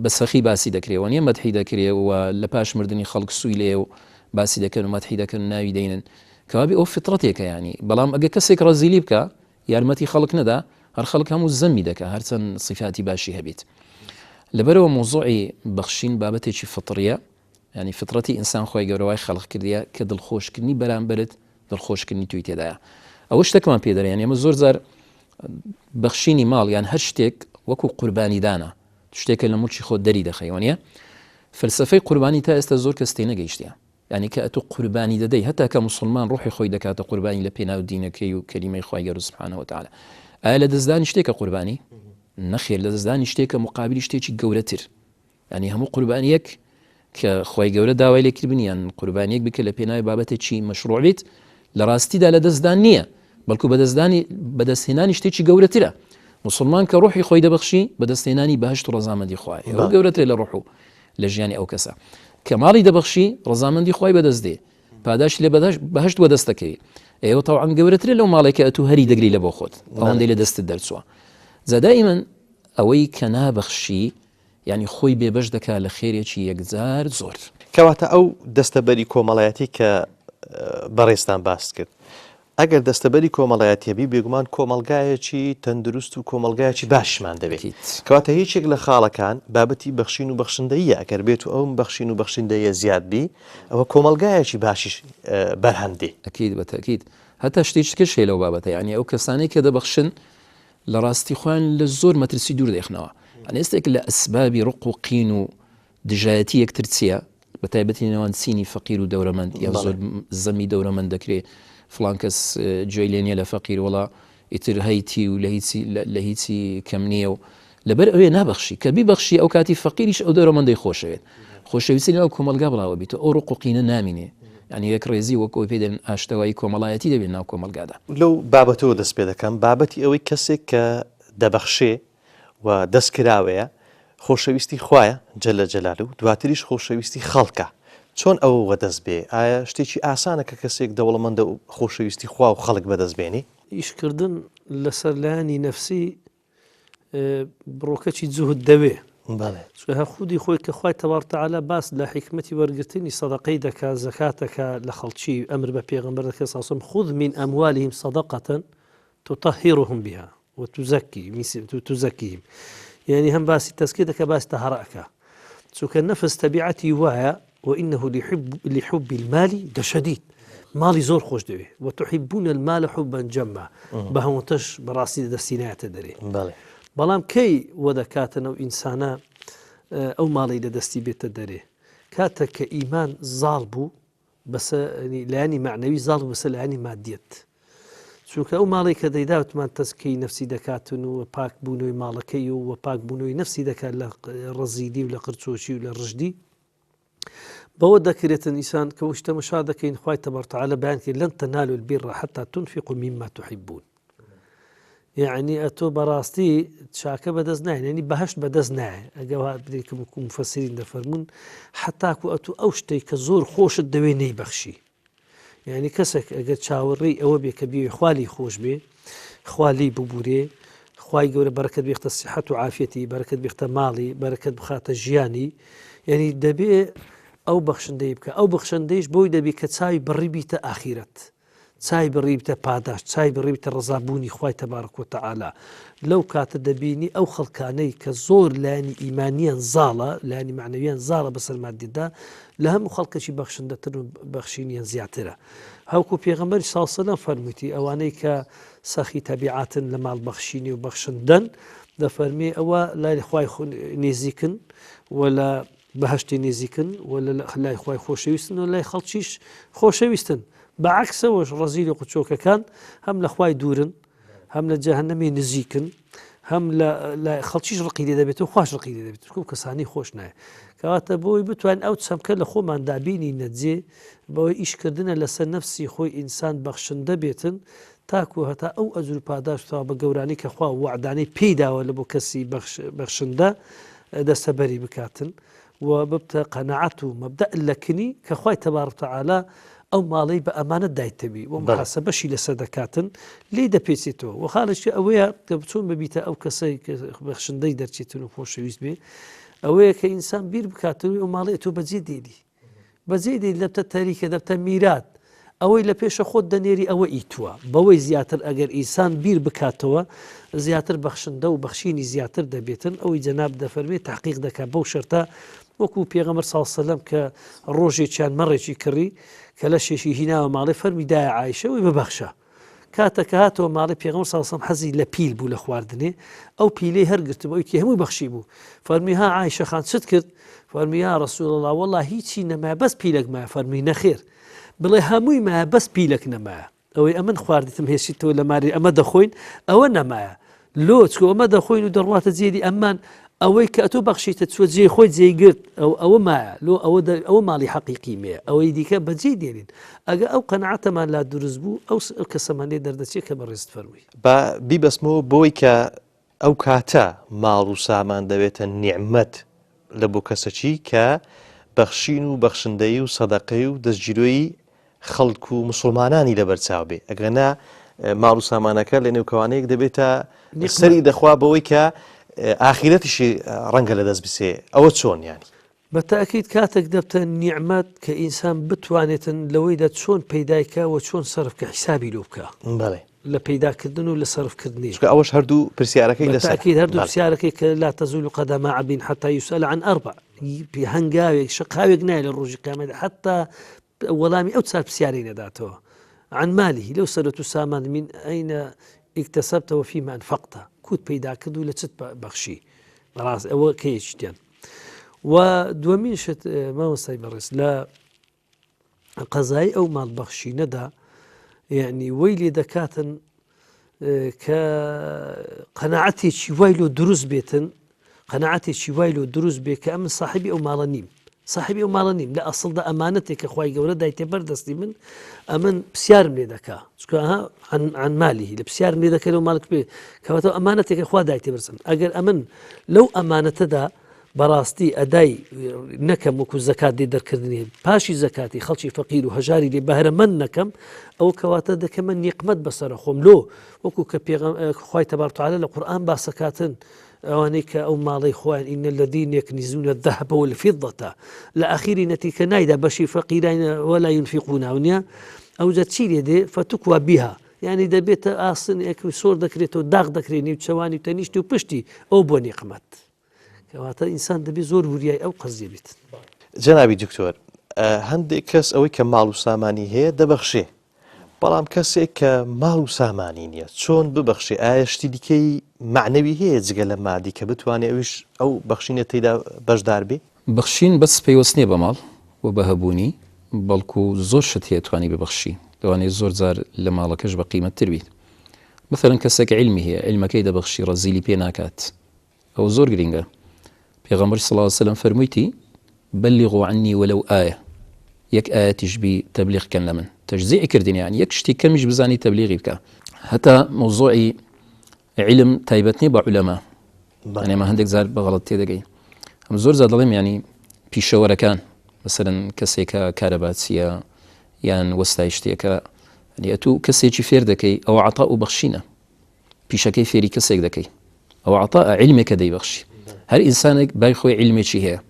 بە سەخی باسی دەکرێ وە نیە مەدحی دەکرێ و لە پاش مردنی خەڵک سووی لێ و باسی دەکەن و مەدحی دەکەن و ناوی دەینن کەوابێ ئەو فطرەتێکە ینی بەڵام ئەگە کەسێک ڕەزیلی بکە یارمەتی خەڵک نەدا هەر خەڵک هەموو زەمی دەکە هەرچەند صفاتی باشی هەبیت لەبەرەوە مۆزوعی بەخشین بابەتێکی فطریە یانی فیتڕەتی ئینسان خوای گەورە وای خەلق کردیە کە دڵخۆشکردنی بەرامبەرت دڵخۆشکردنی توی تێدایە ئەوە شتێکمان پێ دەرێن ئێمە زۆر جار بەخشینی ماڵ یان هەر شتێک وەکو قوربانیدانە شتێکە لە مڵکی خۆت دەری دەخەی وەنیە فەلسفەی قوربانی تا ئێستا زۆر کەس تێنەگەیشتە یعنی کە ئەتۆ قوربانی دەدەی هەتا کە مسلمان ڕۆحی خۆی دەکاتە قوربانی لە پێناو دینەکەی و کەلیمەی خوای گەورە سبحانه وتعالی ئایا لە دەستدانی شتێکە قوربانی نەخێر لە دەستدانی شتێکە مقابلی شتێکی گەورەتر یانی هەموو قوربانیەک کە خوای گەورە داوای لێ کردبن یان قوربانیەک بکە لە پێناوی بابەتێکی مەشروع بیت لە ڕاستیدا لە دەستدان نییە بەڵکو بەدەستدانی بەدەستهێنانی شتێکی گەورەترە مسلمان کە ڕۆحی خۆی دەبەخشی بەدەستهێنانی بەهشت و ڕەزامەندی خوای ئەو گەورەترە لە ڕۆح و لە ژیانی ئەو کەسە کە ماڵی دەبەخشی ڕەزامەندی خوای بەدەست دێ پاداشت لێ بەهشت وەدەست دەکەوی ئێوە تاوان گەورەترە لەو ماڵێک کە ئەتوو هەری دەگری لە بۆ خۆت ئەوەندەی لە دەستت دەرچووە جا دائیمەن ئەوەی کە نابەخشی یانی خۆی بێبەش دەکا لە خێرێکی یەکجار زۆر. کەواتە ئەو دەستەبەری کۆمەڵایەتی کە بەڕێزتان باست کرد. ئەگەر دەستەبەری کۆمەڵایەتی هەبی بێگومان کۆمەڵگایەکی تەندروست و کۆمەڵگایەکی باشمان دەبێت. ئەکید. کەواتە یەکێک لە خاڵەکان بابەتی بەخشین و بەخشندەییە ئەگەر بێت و ئەوم بەخشین و بەخشندەیە زیاد بی ئەوە کۆمەڵگایەکی باشیش بەرهەم دێ. ئەکید بە تەئکید. هەتا شتێکی ترش هەیە لەو بابەتە یانی ئەو کەسانەی کە دەبەخشن لە ڕاستی خۆیان لە زۆر مەترسی دوور دەخنەوە. یانی ئێستێک لە ئەسبابی ڕق و قین و دژایەتی یەکتر چییە؟ بە تایبەتی نێوان چینی فەقیر و دەورەمەند یا زۆر زەمی دەورەمەند دەکرێ فڵان کەس گوێی لێ نییە لە فەقیر وڵا ئیتر هەیتی و لە هیچی لە هیچی کەم نییە و لەبەر ئەوێ نابەخشی کە بیبەخشی ئەو کاتی فەقیریش ئەو دەورەمەندەی خۆشەوێت خۆشەویستی لەناو کۆمەڵگا بڵاوە بیت ئەو ڕق و قینە نامینێ یعنی یەک ڕێزی وەک ئەوی پێ دەن ئاشتەوایی کۆمەڵایەتی دەبێت ناو کۆمەڵگادا. لەو بابەتەوە دەست پێ دەکەم بابەتی ئەوەی کەسێک کە دەبەخشێ و دەست کراوەیە خۆشەویستی خوایە جل جلالە و دواتریش خۆشەویستی خەڵکە چۆن ئەوە وەدەست بێ ئایا شتێکی ئاسانە کە کەسێک دەوڵەمەندە و خۆشەویستی خوا و خەڵک بەدەست بێنی؟ ئیشکردن لەسەر لایەنی نەفسی بڕۆکەکی جوهد دەوێ بەڵێ. چونکە هەر خودی خۆی کە خوای تەبارک وتەعالا باس لە حیکمەتی وەرگرتنی سەدەقەی دەکا زەکات دەکا لە خەڵکی ئەمر بە پێغەمبەر دەکا صلی الله علیه وسلم خذ من اموالهم صدقة تطهرهم بها وتزكي تزكيهم یعنی هەم باسی تەزکیە دەکا باسی تەهارە ئەکا چونکە نەفس تەبیعەتی وایە وإنه لحب لحب المال لشديد ماڵی زۆر خۆش دەوێ وتحبون المال حبا جما بە هەمووتەش بەڕاستی دەستی نایەتە دەرێ بەڵام کەی وە دەکاتن ئەو ئینسانە ئەو ماڵی لە دەستی بێتە دەرێ کاتە کە ئیمان زاڵ بوو بەسە لایەنی مەعنەوی زاڵ بوو بەسەر لایەنی مادیەت چونکە ئەو ماڵی کە دەیدا وتمان تەزکیەی نەفسی دەکاتن و پاک بوونەوەی ماڵەکەی و وە پاک بوونەوەی نەفسی دەکات لە ڕەزیلی و لە قرچۆچی و لە ڕژدی بەوە دەکرێتن ئیسان کە وش تەمەشا دەکەین خوای تەبارک وتعالی بەیان کرد لن تنالوا البر حتى تنفقوا مما تحبون یعنی ئەتۆ بەڕاستی چاکە بەدەست نایێن یعنی بەهشت بەدەست نایێ ئەگە وا بدەیت کە وەکو مفەسرین دەفەرموون حتاکو ئەتو ئەو شتەی کە زۆر خۆشت دەوێ نەیبەخشی یعنی کەسێک ئەگەر چاوەڕێی ئەوە بێ کە بێ خوا لێی خۆش بێ خوا لێی ببورێ خوای گەورە بەرەکەت بێختە سیحەت و عافیەتی بەرەکەت بێختە ماڵی بەرەکەت بخاتە ژیانی یعنی دەبێ ئەو بەخشندەی بکە ئەو بەخشندەیش بۆی دەبی کە چاوی بڕی بیتە ئاخیرەت چای بڕیبتە پاداشت، چای بڕیبتە ڕەزا بوونی خوای تبارک و تعالی، لەو کاتە دەبینی ئەو خەڵکانەی کە زۆر لایەنی ئیمانیان زاڵە، لایەنی مەعنەویان زاڵە بەسەر مادیدا، لە هەموو خەڵکەکی بەخشندەترن و بەخشینیان زیاترە. هەوکو پێغەمبەری صلی اللە علیە وسلم فەرموویتی ئەوانەی کە سەخی تەبیعەتن لە ماڵ بەخشینی و بەخشندەن، دەفەرمێ ئەوە لای خوای نزیکن و لە بەهەشتی نزیکن و لە لای خوای خۆشەویستن و لای خەڵکیش خۆشەویستن بە عەکسەوەش ڕەزیل و قوچۆکەکان هەم لە خوای دوورن هەم لە جەهەنەمی نزیکن هەم لە خەڵکیش ڕقی لێ دەبێت و خواش ڕقی لێ دەبێت و کەسانی خۆش نایە کەواتە بۆی بتوان ئەو چەمکە لە خۆمان دابینی نەجێ بەوەی ئیشکردنە لەسەر نەفسی خۆی ئینسان بەخشندە بێتن تاکو هەتا ئەو ئەجر و پاداشت و ثەوابە گەورانەی کە خوا وەعدانەی پێی داوە لە بۆ کەسی بەخشندە دەستەبەری بکاتن و ببتە قەناعەت و مەبدەء لەکنی کە خوای تبارک و تعالی ئەو ماڵەی بە ئەمانەت دایتەوی و محاسبەشی لەسەر دەکاتن لێی دەپێچێتەوە و خاڵێکی ئەوەیە کە چۆن ببیتە ئەو کەسەی کە بەخشندەی دەرچێتن و خۆشەویست بێ ئەوەیە کە ئینسان بیر بکاتەوە ئەو ماڵەی تۆ بەجێ دێنی بەجێی دێنی دەبتە تەریکە دەبتە میرات ئەوەی لە پێشە خۆت دەنێری ئەوە ئی تووە بەوەی زیاتر ئەگەر ئینسان بیر بکاتەوە زیاتر بەخشندە و بەخشینی زیاتر دەبێتن ئەوەی جەناب دەفەرمێ تحقیق دەکات بەو شەرتە وەکو پێغەمبەر صلی الله علیه وسلم کە ڕۆژێکیان مەڕێکی کڕی کە لەشێکی هیناوە ماڵێ فەرمی دایە عایشە وی ببەخشە کاتە کە هاتەوە ماڵی پێغەمبەر صلی الله علیه وسلم حەزی لە پیل بوو لە خواردنێ ئەو پیلەی هەرگرتبوو ئەوی کە هەمووی بەخشی بوو فەرمی ها عایشە خان چت کرد فەرمی یا رسول الله والله هیچی نەمایە بەس پیلەک مایە فەرمی نەخێر بڵێ هەمووی مایە بەس پیلەک نەمایە ئەوەی ئەمن خواردتم هێشتەوە لە ماری ئەمە دەخۆین ئەوە نەمایە لۆ چکۆ ئەمە دەخۆین و دەڕواتە جێری ئەممان ئەوەی کە ئەتۆ بەخشیتە چوە جێی خۆی جێی گرت ئەو ئەوە مایە لۆ ئەوە ئەوە ماڵی حەقیقی مێ ئەوەی دیکە بەجێی دێنین ئەگە ئەو قەناعەتەمان لا دروست بوو ئەو ئەو کەسەمان لێ دەردەچێت کە بەڕێزت فەرمووی. با بیبەستمەوە بەوەی کە ئەو کاتە ماڵ و سامان دەبێتە نیعمەت لە بۆ کەسەکی کە بەخشین و بەخشندەیی و سەدەقەی و دەستگیرۆیی خەڵک و مسوڵمانانی لەبەر چاو بێ ئەگەنا ماڵ و سامانەکە لە نێو کەوانەیەک دەبێتە سەری دەخوا بەوەی کە ئاخیرەتیشی ڕەنگە لە دەست بسێ ئەوە چۆن یانی؟ بە تەئکید کاتێک دەبتە نیعمەت کە ئینسان بتوانێتن لەوەیدا چۆن پەیدای کا و چۆن سەرف کە حیسابی لۆ بکا. بەڵێ. لە پەیدا کردن و لە سەرف کردنی. چونکە ئەوەش هەردوو پرسیارەکەی لەسەرە. بە تەئکید هەردوو پرسیارەکەی کە لا تزول قدما عبد حتی یسأل عن اربع هەنگاوێک شەقاوێک نایە لە ڕۆژی قیامەت حتی وەڵامی ئەو چار پرسیارەی نەداتەوە عن ماله لەو سەرەت و سامان من ئەین اکتسبت وفيما انفقت کوت پەیدا کرد و لە چت بەخشی بەڕاست ئەوە کەیەکیان و دووەمین شت مامۆستای بەڕێز لە قەزای ئەو ماڵ بەخشینەدا یعنی وەی لێ دەکاتن کە قەنەعەتێکی وای لۆ دروست بێتن قەنەعەتێکی وای لۆ دروست بێ کە ئەمن ساحبی ئەو ماڵە نیم ساحبی ئەو ماڵە نیم لە ئەسڵدا ئەمانەتێک کە خوای گەورە دایتێ بەر دەستی من ئەمن پرسیارم لێ دەکا چونکە ها عن ماله لە پرسیارم لێ دەکەن و ماڵک پێ کەواتە ئەمانەتێکە خوا دایتێ بەرسم ئەگەر ئەمن لەو ئەمانەتەدا بەڕاستی ئەدای نەکەم وەکو زەکات لێ دەرکردنی پاشی زەکاتی خەڵکی فەقیر و هەژاری لێ بەهرەمەند نەکەم ئەو کەواتە دەکەمە نیقمەت بەسەرە خۆم لۆ وەکو کە پێغەم خوای تەبارک وتعالی لە قورئان باسەکاتن ئەوانەی کە ئەو ماڵەی خۆیان إن الذين يكنزون الذهب والفضة لە ئەخیری نەتیکە نایدا بەشی فەقیران ولا ينفقونها ونیە ئەوجا چی لێ دێ فتكوى بها یعنی دەبێتە ئاسن ئەک سۆر دەکرێتەوە داغ دەکرێت نیوچەوانی و تەنیشت و پشتی ئەو بۆ نیقمەت کەواتە ئینسان دەبێت زۆر وریای ئەو قەزیە بیت. جەنابی دکتۆر هەندێک کەس ئەوەی کە ماڵ و سامانی هەیە دەبەخشێ بەڵام کەسێک کە ماڵ و سامانی نییە چۆن ببەخشێ ئایا شتی دیکەی مەعنەوی هەیە جگە لە مادی کە بتوانێ ئەویش ئەو بەخشینە تێیدا بەشدار بێ؟ بەخشین بەس پەیوەست نییە بە ماڵ و بە هەبوونی بەڵکو زۆر شت هەیە توانی ببەخشی لەوانەیە زۆر جار لە ماڵەکەش بە قیمەت تر بیت مەسەلەن کەسێک عیلمی هەیە عیلمەکەی دەبەخشی ڕەزیلی پێ ناکات ئەوە زۆر گرینگە پێغەمبەر صلی اللە علیە وسلم فەرموویتی بلغوا عني ولو آیە یەک ئایەتیش بی تەبلیغ کەن لە من تەجزیعی کردن یان یەک شتی کەمیش بزانی تەبلیغی بکە هەتا مەوزوعی علم تایبەت نییە بە عولەما یعنی ئێمە هەندێک جار بە غەڵەت تێدەگەین ئەم زۆر جار دەڵێم ینی پیشەوەرەکان مەسەرەن کەسێکە کارەباچیە یان وەستای شتێکە یعنی ئەتوو کەسێکی فێر دەکەی ئەوە عەتا و بەخشینە پیشەکەی فێری کەسێک دەکەی ئەوە عەتاء عیلمێکە دەیبەخشی هەر ئینسانێک بای خۆی عیلمێکی هەیە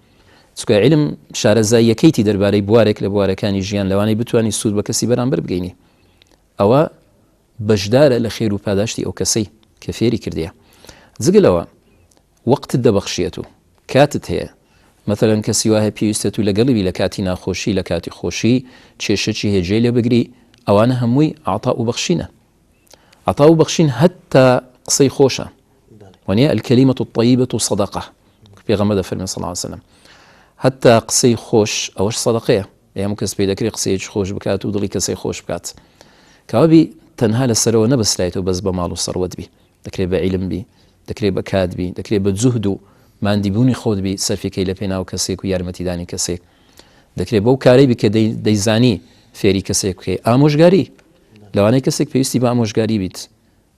چونکە عیلم شارەزاییەکەیتی دەربارەی بوارێک لە بوارەکانی ژیان لەوانەی بتانی سوود بە کەسی بەرامبەر بگەینی ئەوە بەشدارە لە خێر و پاداشتی ئەو کەسەی کە فێری کردیە جگە لەوە وەقتت دەبەخشیەت و کاتت هەیە مەثەلەن کەسی وا هەیە پێویستە تو لەگەڵی بی لە کاتی ناخۆشی لە کاتی خۆشی کێشەکی هەیە جێی لێ بگری ئەوانە هەمووی عەتا و بەخشینە عەتا و بەخشین هەتا قسەی خۆشە وەنیە الکلمة الطیبة صدقە پێغەمبەر دەفەرمێ صلی الله علیه وسلم هەتا قسەی خۆش ئەوەش سەدەقەیە هەموو کەس پێی دەکرێت قسەیەکی خۆش بکات و دڵی کەسێک خۆش بکات کەوابی تەنها لەسەرەوە نەبەسرایتەوە بەس بە ماڵ و سەروەت بی دەکرێت بە عیلم بی دەکرێت بە کات بی دەکرێت بە جوهد و ماندیبوونی خۆت بی سەرفیکەی لە پێناو کەسێک و یارمەتیدانی کەسێک دەکرێت بەو کارەی بی کە دەیزانی فێری کەسێک بکەی ئامۆژگاری لەوانەیە کەسێک پێویستی بە ئامۆژگاری بیت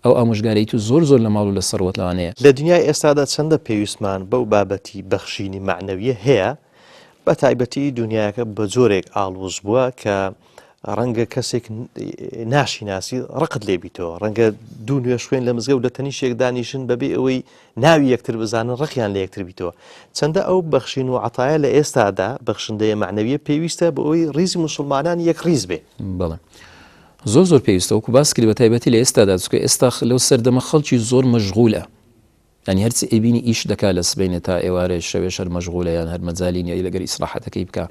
ئەو ئامۆژگاری تو زۆر زۆر لە ماڵ و لە سەروەت لەوانەیە. لە دنیای ئێستادا چەندە پێویستمان بەو بابەتی بەخشینی مەعنەویە هەیە، بە تایبەتی دنیاکە بە جۆرێک ئاڵۆز بووە کە ڕەنگە کەسێک ناشیناسی ڕقت لێ بیتەوە، ڕەنگە دوو نوێژخوێن لە مزگەوت لە تەنیشێک دانیشن بەبێ ئەوەی ناوی یەکتر بزانن ڕقیان لە یەکتر بیتەوە. چەندە ئەو بەخشین و عەتایە لە ئێستادا بەخشندەیە مەعنەویە پێویستە بۆ ئەوەی ڕیزی موسوڵمانان یەک ڕیز بێ. بەڵێ زۆر زۆر پێویستە وەکو باس کرد بە تایبەتی لە ئێستادا چونکە ئێستا لەو سەردەمە خەڵکی زۆر مەشغولە یانی هەرچی ئەیبینی ئیش دەکا لە سبەینێ تا ئێوارێ شەوێش هەر مەشغولە یان هەر مەجالی نیە لەگەر ئیسراحەتەکەی بکا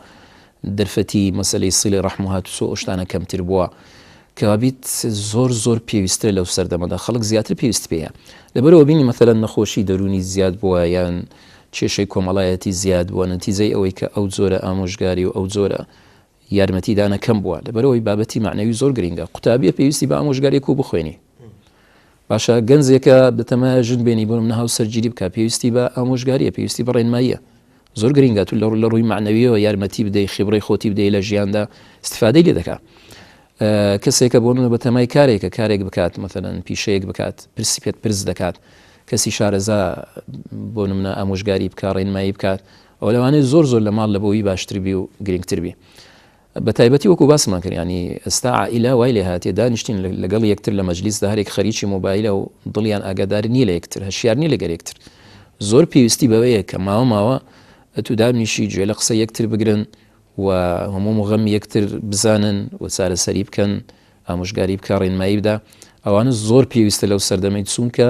دەرفەتی مەسەلەی سیلی ڕەحم و هاتوچۆ ئەو شتانە کەمتر بووە کەوابیت زۆر زۆر پێویسترە لەو سەردەمەدا خەڵک زیاتر پێویست پێیە لەبەرەوە بینی مەسەلەن نەخۆشی دەروونی زیاد بووە یان کێشەی کۆمەڵایەتی زیاد بووە نەتیجەی ئەوەی کە ئەو جۆرە ئامۆژگاری و ئەو جۆرە یارمەتیدانە کەم بووە لەبەرئەوەی بابەتی مەعنەوی زۆر گرینگە قوتابیە پێویستی بە ئامۆژگاریەک و بخوێنی باشە گەنجێکە بەتەمایە ژن بێنی بۆ منە هاوسەرگیری بکە پێویستی بە ئامۆژگاریە پێویستی بە ڕێنماییە زۆر گرینگە تو لە ڕووی مەعنەویەوە یارمەتی بدەی خیبرەی خۆتی بدەی لە ژیاندا استفادەی لێ دەکا کەسێکە بۆ منە بەتەمای کارێکە کارێک بکات مەثلەن پیشەیەک بکات پرسی پێت پرس دەکات کەسی شارەزا بۆ نمونە ئامۆژگاری بکە ڕێنمایی بکات ئەوە لەوانەیە زۆر زۆر لە ماڵ لە بۆ وی باشتر بی و گرنگتر بی بە تایبەتی وەکو باسمان کرد ینی ئێستا عائیلە وای لێ هاتیە دانیشتین لەگەڵ یەکتر لە مەجلیسدا هەرێک خەریکی مۆبایلە و دڵیان ئاگادار نییە لە یەکتر هەشیار نییە لەگەر یەکتر زۆر پێویستی بەوەیە کە ماوە ماوە. ئەتوو دابنیشی گوێ لە قسەی یەکتر بگرن و هەموو و غەمی یەکتر بزانن و چارەسەری بکەن، ئامۆژگاری بکا، ڕێنمایی بدا، ئەوانە زۆر پێویستە لەو سەردەمەی چوونکە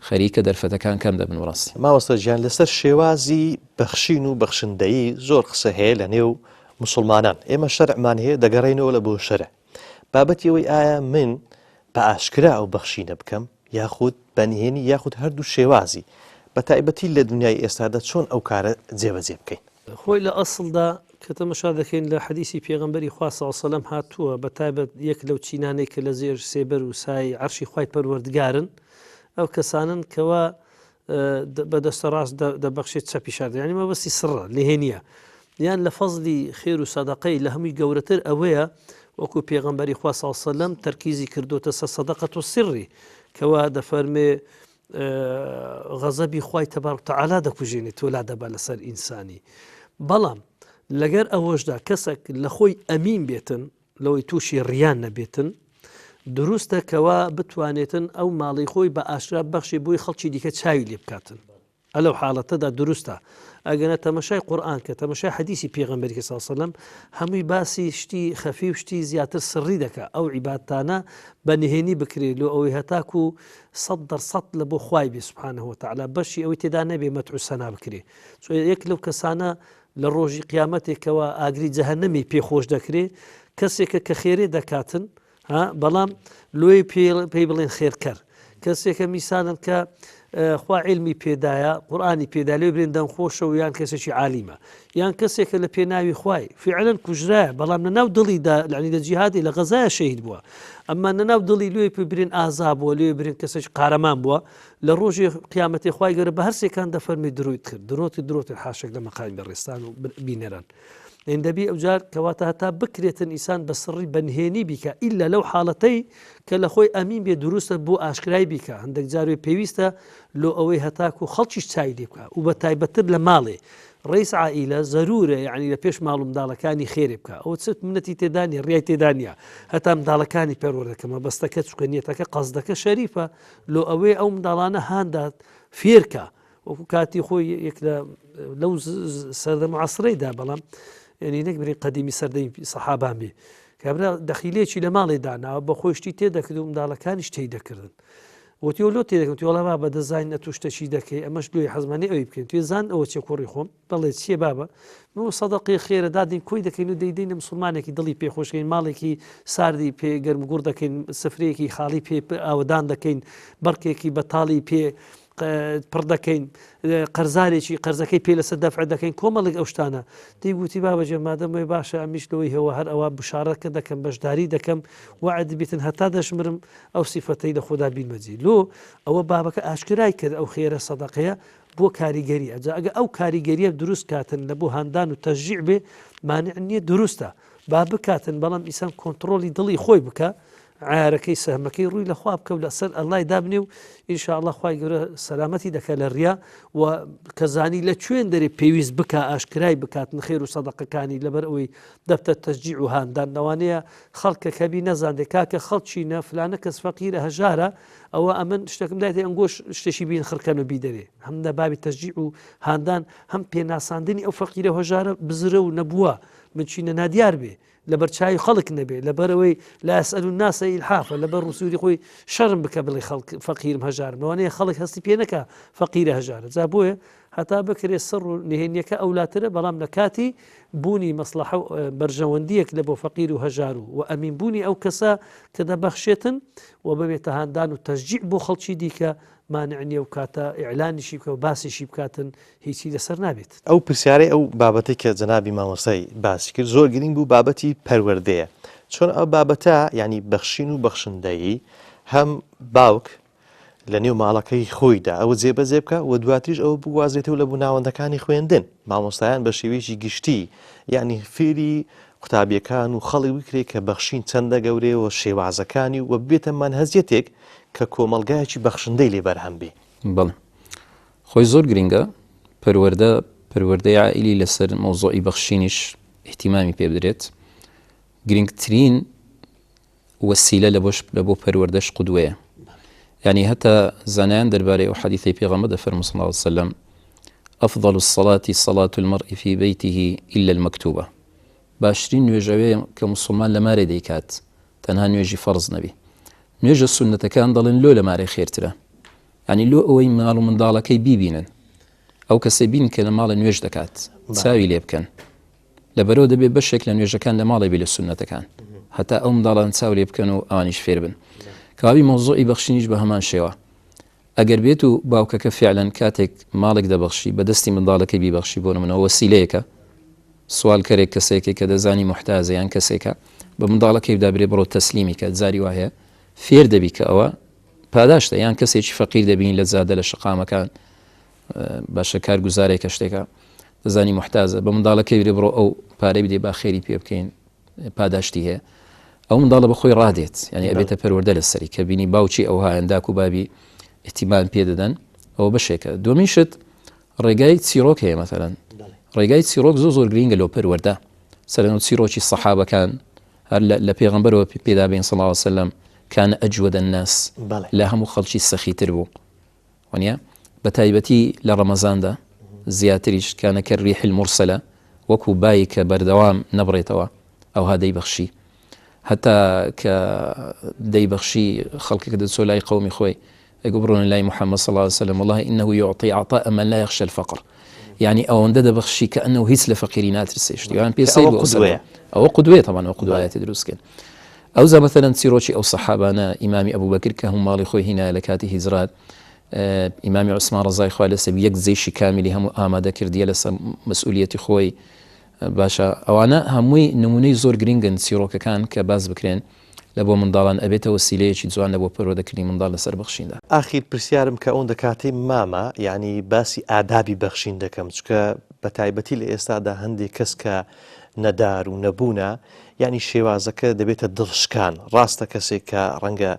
خەریکە دەرفەتەکان کەم دەبن بەڕاستی. مامۆستا گیان لەسەر شێوازی بەخشین و بەخشندەیی زۆر قسە هەیە لە نێو موسڵمانان ئێمە شەرعمان هەیە دەگەڕێینەوە لە بۆ شەرع بابەتی ئەوەی ئایا من بە ئاشکرا ئەو بەخشینە بکەم یاخود بە نهێنی یاخود هەردوو شێوازی بە تایبەتی لە دنیای ئێستادا چۆن ئەو کارە جێبەجێ بکەین؟ خۆی لە ئەسڵدا کە تەمەشا دەکەین لە حەدیسی پێغەمبەری خوا صلی اللە علیە وسلم هاتووە بە تایبەت یەک لەو چینانەی کە لە زێر سێبەر و سایەی عەرشی خوای پەروەردگارن ئەو کەسانەن کەوا بە دەستە ڕاست دەبەخشێت چەپی شار یعنی مەبەستی سڕە نهێنیە یان لە فەزلی خێر و سەدەقەی لە هەمووی گەورەتر ئەوەیە وەکو پێغەمبەری خوا صلی اللە علیە وسلم تەرکیزی کردوتە سەر سەدەقەت و سڕی کەوا دەفەرمێ غەزەبی خوای تەبارک تەعالا دەکوژێنێت تۆ لا دەبا لەسەر ئینسانی بەڵام لەگەر ئەوەشدا کەسێک لە خۆی ئەمین بێتن لەوەی تووشی ڕیان نەبێتن دروستە کەوا بتوانێتن ئەو ماڵی خۆی بە ئاشکرا بەخشی بۆی خەڵکی دیکە چاوی لێ بکاتن ئەلەو حاڵەتەدا دروستە ئەگەنە تەمەشای قورئان کە تەمەشای حەدیسی پێغەمبەری کە صلی سەلەم هەمووی باسی شتی خەفی و شتی زیاتر سڕی دەکا ئەو عیبادتانە بە نهێنی بکرێ لۆ ئەوەی هەتاکو سەد دەر سەد لە بۆ خوای بێ سبحانه وتعالی بەشی ئەوەی تێدا نەبێ مەدح و سەنا بکرێ چۆن یەک لەو کەسانە لە ڕۆژی قیامەتێکەوە ئاگری جەهەنەمی پێ خۆش دەکرێ کەسێکە کە خێرێ دەکاتن ها بەڵام لۆی پێی بڵێن خێرکەر کەسێکە میسالن کە خوا عیلمی پێدایە قورآانی پێدا لێ برێن دەم خۆشە و یان کەسێکی عالیمە یان کەسێکە لە پێناوی خوای فعلەن کوژرایە بەڵام لە ناو دڵیدا لەعنی لە جیهادی لە غەزایە شەهید بووە ئەمما لە ناو دڵی لێ پێ برێن ئازا بووە لێ برێن کەسێکی قارەمان بووە لە ڕۆژی قیامەتی خوای گەورە بە هەرسێکان دەفەرمی درۆیت کرد درۆتی درۆتی حاشێک لە مەقامی بەڕێستان و بینەران یانی دەبی ئەوجار کەواتە هەتا بکرێتن ئیسان بە سڕی بە نهێنی بیکا ئیلا لەو حاڵەتەی کە لە خۆی ئەمین بێ دروستە بۆ ئاشکرای بیکا هەندێک جار وێ پێویستە لۆ ئەوەی هەتاکو خەڵکیش چاوی لێ بکا و بە تایبەتتر لە ماڵێ ڕئیس عائیلە زەرورە یعنی لە پێش ماڵ و منداڵەکانی خێرێ بکا ئەوە چ منەتی تێدا نیە ڕیای تێدا نیە هەتا منداڵەکانی پەروەردە کە مەبەستەکە چونکە نیەتەکە قەسدەکە شەریفە لۆ ئەوەی ئەو منداڵانە هاندات فێرکا وەکو کاتی خۆی یەک لە لەو سەردەم و عەسرەیدا بەڵام یعنی نەک برین قەدیمی سەردەمی سەحابان بێ کابرا دەخیلێکی لە ماڵێ داناوە بە خۆی شتی تێ دەکرد و منداڵەکانیش تێی دەکردن وتی لۆ تێ دەکەم وڵا بابە دەزانین ئەتوو شتەکی دەکەی ئەمەش لۆی حەزمانی ئەوی بکەین توێ زان ئەوە چێ کوڕی خۆم بەڵێ چییە بابە من سەدەقی خێرە دادین کۆی دەکەین و دەیدەینە مسلمانێکی دڵی پێ خۆشکەین ماڵێکی ساردی پێ گەرمگوڕ دەکەین سفرەیەکی خاڵی پێ ئاوەدان دەکەین بەڕکێکی بەتاڵی پێ پڕ دەکەین قەرزارێکی قەرزەکەی پێ لەسەر دەفع دەکەین کۆمەڵێک ئەو شتانە دەی گوتی بابە جێ مادەم وێ باشە ئەمیش لەوەی هەوە هەر ئەوە بشارەکە دەکەم بەشداری دەکەم وعد بیتن هەتا دەشمرم ئەو سیفەتەی لە خۆدا بیرمەجی لۆ ئەوە بابەکە ئاشکرای کرد ئەو خێرە سەدەقەیە بۆ کاریگەری ئەجا ئەگە ئەو کاریگەریە دروست کاتن لە بۆ هاندان و تەشجیع بێ مانع نییە دروستە با بکاتن بەڵام ئیسان کۆنتڕۆڵی دڵی خۆی بکە عیارەکەی سەهمەکەی ڕووی لە خوا بکە و لەسەر ئەللای دابنێ و إن شاء الله خوای گەورە سەلامەتی دەکات لە ڕیا و کە زانی لە کوێن دەرێ پێویست بکا ئاشکرای بکات خێر و سەدەقەکانی لەبەر ئەوەی دەبتە تەشجیع و هاندان لەوانەیە خەڵکە کەبی نەزاندێ کاکە خەڵچینە فلانە کەس فەقیرە هەژارە ئەوە ئەمن شتێکم دایتێ ئەنگۆش شتێکی بین خڕکەن و بیدەرێ هەم لە بابی تەشجیع و هاندان هەم پێناساندنی ئەو فەقیرە هەژارە بزرە و نەبووە بچینە نادیار بێ لەبەر چاوی خەڵک نەبێ لەبەرەوەی لا يسأل الناس إلحافا لەبەر ڕسووری خۆی شەرم بکە بڵێ خەڵک فەقیرم هەژارم لەوانەیە خەڵک هەستی پێ نەکا فەقیرە هەژارە جا بۆیە هەتا بکرێ سڕ و نهێنیەکە ئەولاترە بەڵام لە کاتی بوونی مەسلحە و بەرژەوەندیەک لە بۆ فەقیر و هەژار و و ئەمین بوونی ئەو کەسە کە دەبەخشێتن و ببێتە هاندان و تەشجیع بۆ خەڵکی دیکە مانع نییە و کاتە ئیعلانیشی بکە و باسیشی بکاتن هیچی لەسەر نابێت. ئەو پرسیارەی ئەو بابەتەی کە جەنابی مامۆستای باسی کرد زۆر گرینگ بوو بابەتی پەروەردەیە چۆن ئەو بابەتە یانی بەخشین و بەخشندەیی هەم باوک لە نێو ماڵەکەی خۆیدا ئەوە جێبەجێ بکە و دواتریش ئەوە بگوازێتەوە لە بوو ناوەندەکانی خوێندن مامۆستایان بە شێوەیەکی گشتی یعنی فێری قوتابیەکان و خەڵک بکرێت کە بەخشین چەندە گەورەیە و شێوازەکانی و ببێتە مەنهەجیەتێک کە کۆمەڵگایەکی بەخشندەی لێ بەرهەم بێ. بەڵێ خۆی زۆر گرینگە پەروەردە پەروەردەی عائیلی لەسەر مەوزوعی بەخشینیش ئیهتیمامی پێ بدرێت گرینگترین وەسیلە لە بۆش لە بۆ پەروەردەش قودوەیە یعنی هەتا زانایان دەربارەی ئەو حەدیثەی پێغەمبەر دەفەرموو صلی الله علیه وسلم. افضل الصلاة صلاة المرء في بيته الا المکتوبە باشترین نوێژ ئەوەیە کە موسڵمان لە مارێ دەیکات تەنها نوێژی فەرز نەبی نوێژە سوننەتەکان دەڵێن لۆ لە مارێ خێرترە یعنی لۆ ئەوەی ماڵ و منداڵەکەی بیبینن ئەو کەسەی بین کە لە ماڵە نوێژ دەکات چاوی لێ بکەن لەبەرەوە دەبێ بەشێک لە نوێژەکان لە ماڵێ بی لە سوننەتەکان هەتا ئەو منداڵان چاو لێ بکەن و ئەوانیش فێر بن کاوی مەوزوعی بەخشینیش بە هەمان شێوە ئەگەر بێت و باوکەکە فعلەن کاتێک ماڵێک دەبەخشی بە دەستی منداڵەکەی بیبەخشی بۆ نمونە وەسیلەیەکە سوال کەرێک کەسێکی کە دەزانی موحتاجە یان کەسێکە بە منداڵەکەی بدا برێ بڕۆ تەسلیمی کە جاری وا هەیە فێر دەبی کە ئەوە پاداشتە یان کەسێکی فەقیر دەبین لە جادە لە شەقامەکان باشە کارگوزارێکە شتێکە دەزانی محتاجە بە منداڵەکەی برێ بڕۆ ئەو پارەی بدێ با خێری پێ بکەین پاداشتی هەیە ئەو منداڵە بەخۆی ڕادێت یعنی ئەبێتە پەروەردە لەسەری کە بینی باوکی ئەوهایان داک و بابی احتیمان پێ دەدەن ئەوە بەشێکە دومین شت ڕێگای چیرۆک هەیە مەتەلەن ڕێگای چیرۆک زۆر زۆر گرینگە لۆ پەروەردە سەرەن و چیرۆکی سەحابەکان هەر لە پێغەمبەرەوە پێدابین صلی الله علیه وسلم کان اجود الناس لە هەموو خەڵکی سەخیتر بوو وانە بە تایبەتی لە ڕەمەزاندا زیاتریش کانە کەریح المرسلە وەکو بای کە بەردەوام نەبڕێتەوە ئەوها دەیبەخشی هەتا کە دەیبەخشی خەڵکەکە دەچۆ لای قەومی خۆی ئەگو بڕۆنە لای محمد صلی اللە علیە وسلم واللە انه یعطی عطاء من لا یخشی الفقر یعنی ئەوەندە دەبەخشی کە ئەنە هیچ لە فەقیری ناترسێ شتیوان پێ سەیر بوو قدوەیە ئەوە قدوەیە طبعا ئەو قدوایەتی دروست کرد ئەو زا مثلا چیرۆکی ئەو سەحابانە ئیمامی ئەبوو بەکر کە هەموو ماڵی خۆی هینا لە کاتی هیجرات ئیمامی عوسمان ڕزای خوا لەسەر یەک جەیشی کامیلی هەموو ئامادە کردیە لەسەر مەسئولیەتی خۆی باشە ئەوانە هەمووی نمونەی زۆر گرنگن چیرۆکەکان کە باس بکرێن لە بۆ منداڵان ئەبێتە وەسیلەیەکی جوان لە بۆ پەروەردەکردنی منداڵ لەسەر بەخشیندا. ئاخیر پرسیارم کە ئەوەندە کاتەی مامە یانی باسی ئادابی بەخشین دەکەم چونکە بە تایبەتی لە ئێستادا هەندێک کەس کە نەدار و نەبوونە یانی شێوازەکە دەبێتە دڵشکان ڕاستە کەسێک کە ڕەنگە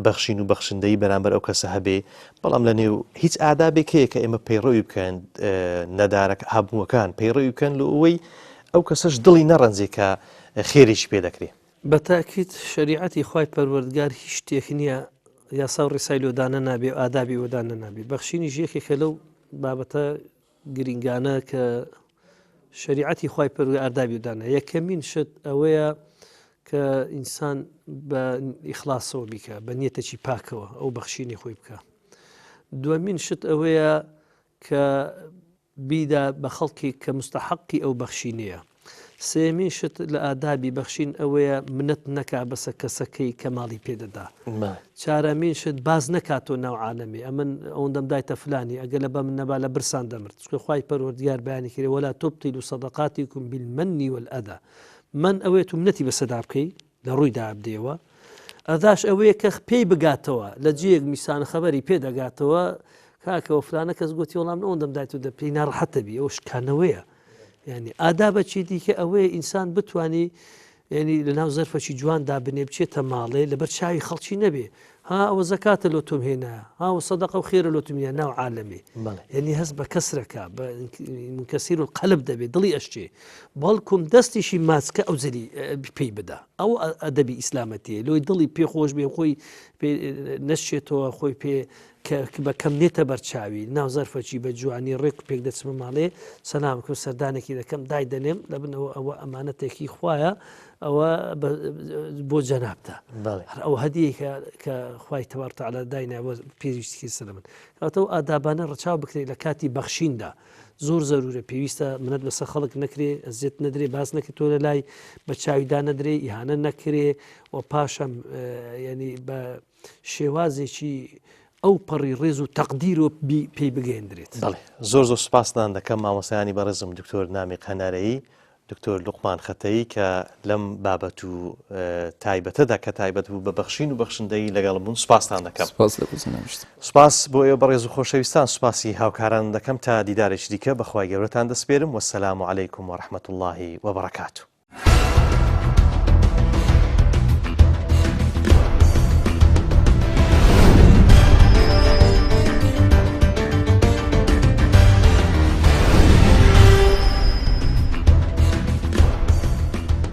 بەخشین و بەخشندەی بەرامبەر ئەو کەسە هەبێ بەڵام لە نێو هیچ ئادابێک هەیە کە ئێمە پەیڕەوی بکەن نەدارەکە هەبووەکان پەیڕەوی بکەن لە ئەوەی ئەو کەسەش دڵی نەڕەنجێ کە خێرێکی پێ دەکرێ. بە تاکید شەریعەتی خوای پەروەردگار هیچ شتێک نییە یاسا و ڕێسای لۆ دانەنابێ و ئادابی بۆ دانەنابێ بەخشینیش یەکێکە لەو بابەتە گرینگانە کە شەریعەتی خوای پەروەردگار ئادابی و دانا یەکەمین شت ئەوەیە کە ئینسان بە ئیخلاسەوە بیکە بە نیەتەکی پاکەوە ئەو بەخشینی خۆی بکە دووەمین شت ئەوەیە کە بیدا بە خەڵکێک کە موستەحەقی ئەو بەخشینەیە. سێیەمین شت لە ئادابی بەخشین ئەوەیە منەت نەکا بەسە کەسەکەی کە ماڵی پێ دەدا. چارەمین شت باز نەکاتۆ ناو عالەمی ئەمن ئەوەندەم دایتە فلانی ئەگەر لە بە من نەبا لە برسان دەمرد چونکە خوای پەروەردگار بەیانی کردی ولا تبطلوا صدقاتکم بالمن والأذى من ئەوەیە تو منەتی بەسەدا بکەی لە ڕووی دابدەیەوە ئەداش ئەوەیە کە پێی بگاتەوە لە جێیەک میسان خەبەری پێ دەگاتەوە کاکەەوە فلانە کەس گوتی وەڵام ئەوەندەم دایت و دە پێی ناڕەحەتە بی ئەو شکانەوەیە یعنی ئادابە چی دیکە ئەوەیە ئینسان بتانی یعنی لە ناو زەرفەکی جوان دابنێ بچێتە ماڵێ لەبەر چاوی خەڵکی نەبێ ها ئەوە زەکاتە لۆ تۆم هێنا ها و سەدەقە و خێرە لۆ تۆم هێنا ناو عالەمێ یعنی هەست بە کەسرەکە بە منکەسیر و قەلب دەبێ دڵی ئەشچێ بەڵکم دەستیشی ماچکە ئەو زلی پێی بدا ئەو ئەدەبی ئیسلامەتیە لۆی دڵی پێ خۆش بێ خۆی نەشێتەوە خۆی پێ کە بە کەم نێتە بەرچاوی ناو زەرفەکی بە جوانی ڕێک و پێک دەچمە ماڵێ سەلام بکەم سەردانێکی دەکەم دای دەنێم لە بنەوە ئەوە ئەمانەتێکی خوایە ئەوە بۆ جەنابتە هەر ئەو هەدیە کە خوای تەبارک تعالی داینا بۆ پێویستی سەر من کەواتە ئەو ئادابانە ڕەچاو بکرێت لە کاتی بەخشیندا زۆر زەرورە پێویستە منەت بەسەر خەڵک نەکرێ ئەزیەت نەدرێ باس نەکرێت تۆ لە لای بە چاویدا نەدرێ ئیهانە نەکرێ و پاشەم ینی بە شێوازێکی ئەو پەڕی ڕێز و تەقدیر و پێی بگەیەندرێت. بەڵێ زۆر زۆر سوپاستان دەکەم مامۆستایانی بەڕێزم دکتۆر نامیق هەنارەیی، دکتۆر لوقمان خەتەیی کە لەم بابەت و تایبەتەدا کە تایبەت بوو بە بەخشین و بەخشندەیی لەگەڵم بوون سوپاستان دەکەم. سوپاس لە جەنابیشت. سوپاس بۆ ئێوە بەڕێز و خۆشەویستان سوپاسی هاوکارانم دەکەم تا دیدارێکی دیکە بە خوای گەورەتان دەسپێرم والسلام علیکم ورحمة اللە وبرکاته.